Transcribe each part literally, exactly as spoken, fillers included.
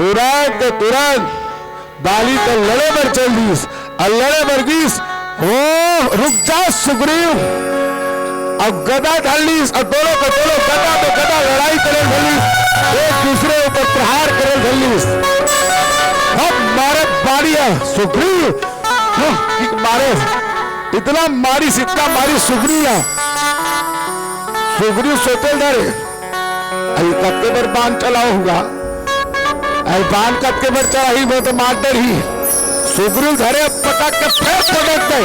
तुरंत, तुरंत बाली तो लड़े बर चल दिस, अउ लड़े बर गिस, ओ, रुक जा सुग्रीव। अब गदा धर लिस, अउ दोनों के दोनों गदा में गदा लड़ाई करे धर लिस, एक दूसरे ऊपर प्रहार करे धर लिस। अब मारत बाली ह सुग्रीव, हाँ, किक मारे, इतना मारिस, इतना मारिस सुग्रीव ला। सुग्रीव सोचे धरे, अरे कतके बर बाण चलाओ हुआ, अरे बाण कतके बर चलाही, मैं तो मार डरही। सुग्रीव धरे पटक के फेर पटक दे,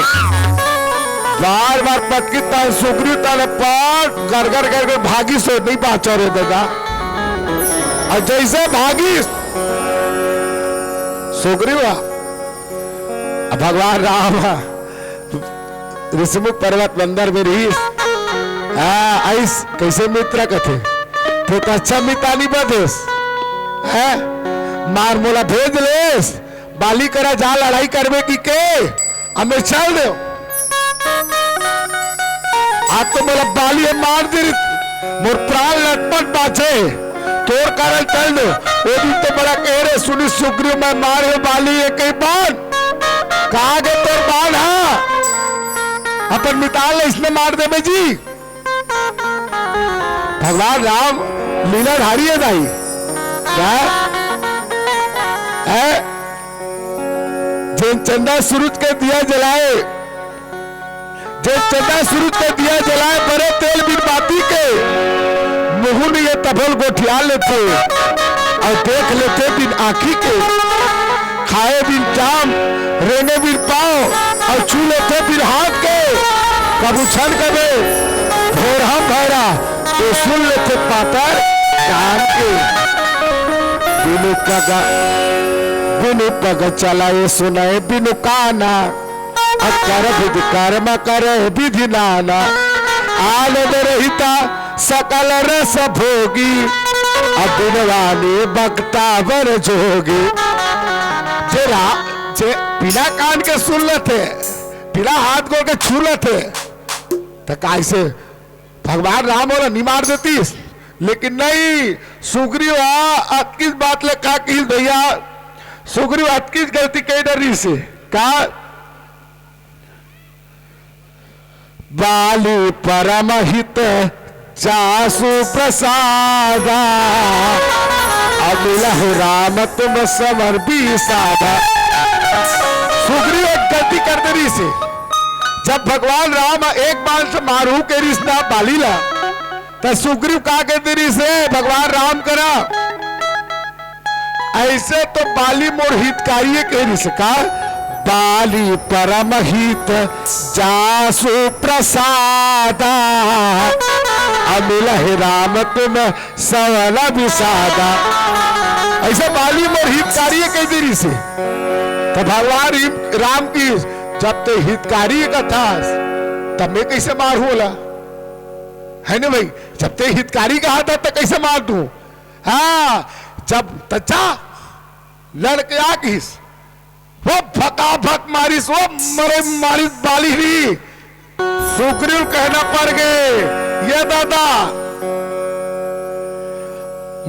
बार बार पटकी, तब सुग्रीव तले पार गरगर गरगर भागिस, नहीं बाँचा रे दादा। अउ जइसे भागिस सुग्रीव, अब भगवान राम ऋषिमुख पर्वत मंदर में रहिस। हाँ, अइस कइसे मित्र कथे? ते तो अच्छा मितानी बदेस। हैं? मार मोला भेज लेस, बाली करा जा लड़ाई करबे कि के? अब मैं चल देव। आज तो मोला बाली ह मार दे, मोर प्राण लटपट बाँचे। तोर कारण चल दे। ओ दिन तो बड़ा कहे रे, सुनी सुग्रीव, मैं मारे बाली एक ही बाण। कहाँ गे तोर बाण हा? अपन मितान ला इसने मार देबे जी। भगवान राम लीलाधारी है दाई। क्या? है? जेन चंदा सूरज के दिया जलाए, जे चंदा सूरज के दिया जलाए, बरे तेल बिन बाती के, मुँह में ये तभल गोठिया लेथे, अउ देख लेथे बिन आँखी के, खाए बिन चाम, रेंगे बिन पाँव, अउ छू लेथे बिन हाथ के। कभू छन कबे भोरहा भैरा, तो सुन लेथे पातर कान के। बिनु पग, बिनु पग चलाए सुनाए बिनु काना। अकर विधि कर्म करे विधि नाना। आनंद रहिता सकल रस भोगी। अब बिनवानी बक्ता बर जोगी। जे रा-, जे बिना कान के सुन लेथे, बिना हाथ गोड़ के छू लेथे, त कइसे भगवान राम ओला नि मार देतिस? लेकिन नहीं, सुग्रीव हा अतकिस बात ले का किहिस भैया, सुग्रीव अतकिस गलती कहि डरिस हे। का? बाली परम हित जासु प्रसादा, अमिलहु राम तुम समर बिसादा। सुग्रीव एक गलती कर डरिस हे। जब भगवान राम एक बाण से मारहूं कहि रिहिस ना बाली ला, त सुग्रीव का कहि डरिस हे भगवान राम करा? अइसे तो बाली मोर हितकारी हे कहि रिहिस हे का? बाली परम हित जासु प्रसादा, अमिलहु राम तुम समर बिसादा। अइसे बाली मोर हितकारी हे कहि डरिस हे। त भगवान राम कहिस, जब ते हितकारी कथस, त मैं कइसे मारहूं ओला? हे न भई, जब ते हितकारी कहत हस, त कइसे मार दूं? हाँ, जब त जा, लड़के आ कहिस, वो फकाफक मारिस, वो मरे मारिस बाली री। सुग्रीव कहना पर गे, ये दादा,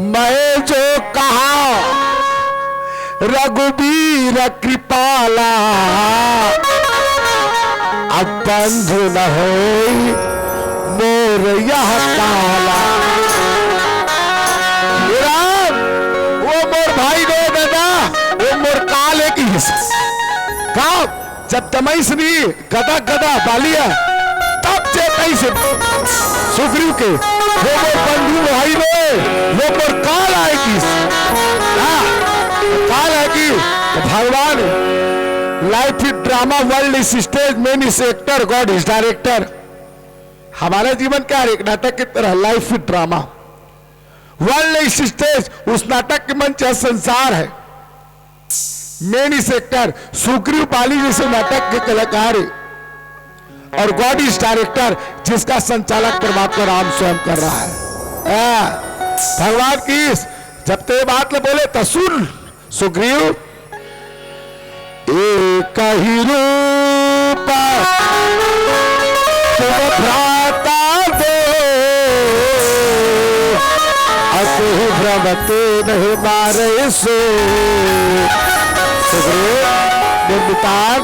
मैं जो कहा रघुबीर कृपाला, अब बंधु न होई मोर यह काला। हे राम, वो मोर भाई रे दादा, वो मोर काल हे कहिस। का? जब तमइस नी गदा गदा बाली ह, तब चेतइस सुग्रीव के, वो मोर बंधु भाई रे, वो मोर काल आय कहिस। हाँ, काल आय कि भगवान live drama world is stage, man is actor, God is director। हमारा जीवन क्या है? एक नाटक की तरह, live drama, world is stage, उस नाटक के मंच है संसार है। Man is actor, सुग्रीव बाली जैसे नाटक के कलाकार है, और God is director, जिसका संचालक परमात्मा राम स्वयं कर रहा है। आ, भगवान की इस, जब ते बात ले बोले तो सुन सुग्रीव, एक ही रूप तुम भ्राता दो, अतुहि मते नहीं मारे सो। सुग्रीव, मोर मितान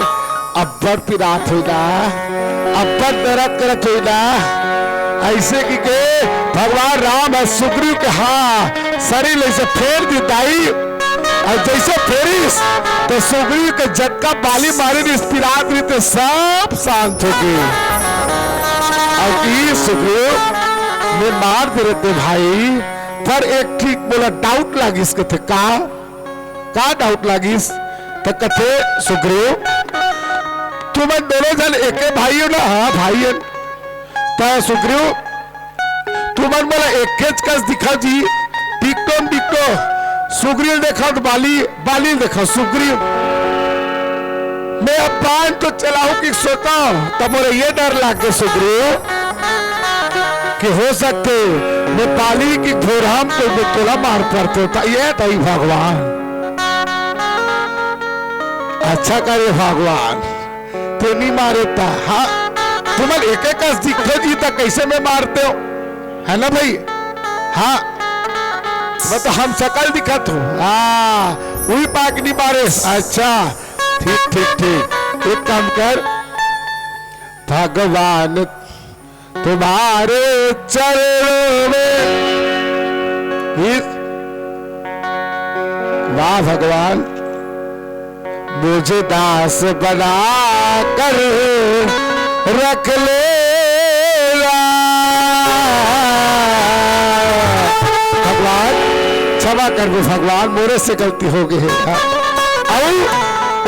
अब्बड़ पिरात होही ना, अब्बड़ दरद करत होही ना। अइसे कहिके भगवान राम ह सुग्रीव के, हाँ, शरीर ल अइसे फेर दिस दाई। अउ जइसे फेरिस, त सुग्रीव के जतका बाली मारे रिहिस, पिरात रिहिस, ते सब शांत होगे। अउ कहिस, सुग्रीव, मैं मार दे रहेंव भाई, पर एक ठीक मोला doubt लागिस। कथे, का? का doubt लागिस? त कथे, सुग्रीव, तुमन दोनों झन एके भाई हो ना? हाँ, भाई हन। त सुग्रीव, तुमन मोला एकेच कस दिखव जी, डिट्टो डिट्टो। सुग्रीव ल देखव त बाली, बाली ल देखव सुग्रीव। मैं अब बाण तो चलाहूं कि सोचहूं, त मोला ये डर लागे सुग्रीव कि हो सकथे मैं बाली कि घोरहूं त मैं तोला मार परतेंव। त ये दाई भगवान, अच्छा करे भगवान, तें नइ मारे त, हाँ, तुमन एके कस दिखथव जी, त कइसे मैं मारतेंव, है ना भाई? हाँ, मैं तो हम सकल दिखत हों। हाँ, उही पाय के नइ मारेस। अच्छा, ठीक, ठीक, ठीक, एक काम कर, भगवान तुम्हारे चरणों में इस, वाह भगवान, मुझे दास बना कर रख ले भगवान। क्षमा करबे भगवान, मोरे से गलती होगे हे। अउ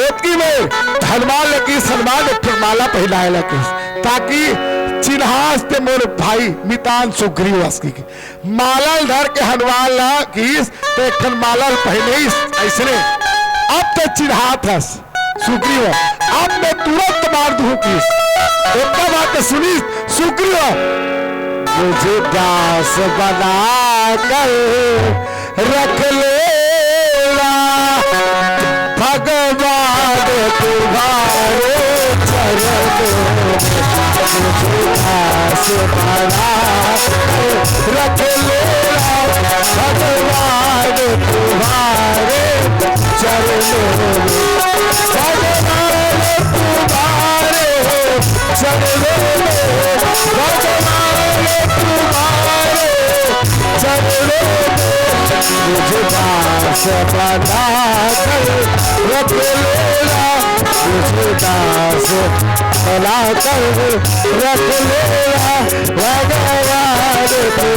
ओतकी में हनुमान ल कहिस, हनुमान एक ठो माला पहिनाय ल कहिस, ताकि चिन्हास ते मोर भाई मितान सुग्रीव अस कहिके। माला ल धर के हनुमान ल कहिस, त एक ठन माला ल पहिनिस, अइसने अब ते चिन्हात हस सुग्रीव, अब मैं तुरंत मार दूहूं कहिस। ओतका बात सुनिस सुग्रीव, मुझे दास बना कर रख लेना, भगवान तुम्हारे चरणों में मुझे दास बना कर रख लेना, भगवान तुम्हारे चरणों में, भगवान तुम्हारे चरणों में, भगवान तुम्हारे चरणों में, मुझे दास बना कर रख लेना, मुझे दास बना कर रख लेना, भगवान तुम्हारे